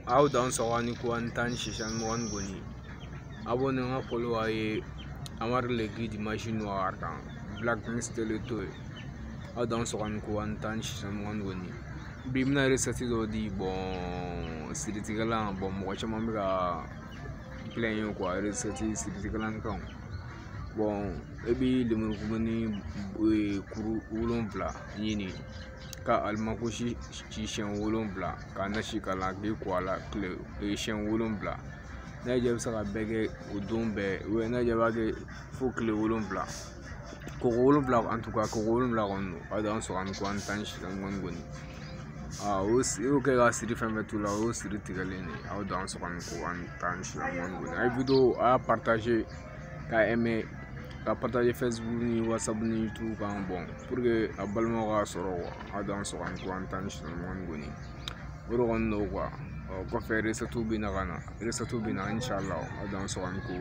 Aw dansɔgɔ ni ko an tan ni sisan mugan goni abonné n ka follow a ye Amar le guide magie noire kan Black Misteleto ye. Aw dansɔgɔ ni ko an tan ni sisan mugan goni. Bi n bɛna recette dɔ di. Bon, siritigɛlan, bon, mɔgɔ caman bɛ ka plaigner quoi, recette siritigɛlan ni fɛnw. Bon, e bi lemurukumuni kuru 7 ɲini ka alimakosi ci siɲɛ 7, k'a nasi k'a la k'i ko a la tile siɲɛ 7. N'a y'i diya, i bɛ se ka bɛɛ kɛ o don bɛɛ. N'a y'i diya, i b'a kɛ fo tile 7, koko 7. En tout cas, koko 7 kɔni don. Aw dansɔgɔ ni ko an tan ni sisan mugan goni. O y'o kɛ ka siri fɛn fɛn t'u la, o y'o siri tigɛlen de ye. Aw dansɔgɔ ni ko an tan ni sisan mugan goni. A ye vidéo a y'a partager, ka aimer, ka partager Facebook ni WhatsApp ni YouTube kan, bon, pour que a balimaw k'a sɔrɔ quoi. Aw dansɔgɔ ni ko an tan ni sisan mugan goni. O de kɔni don quoi. Ɔ kɔfɛ, recette bɛ na ka na, recette bɛ na, inshallah. Aw dansɔgɔ ni ko.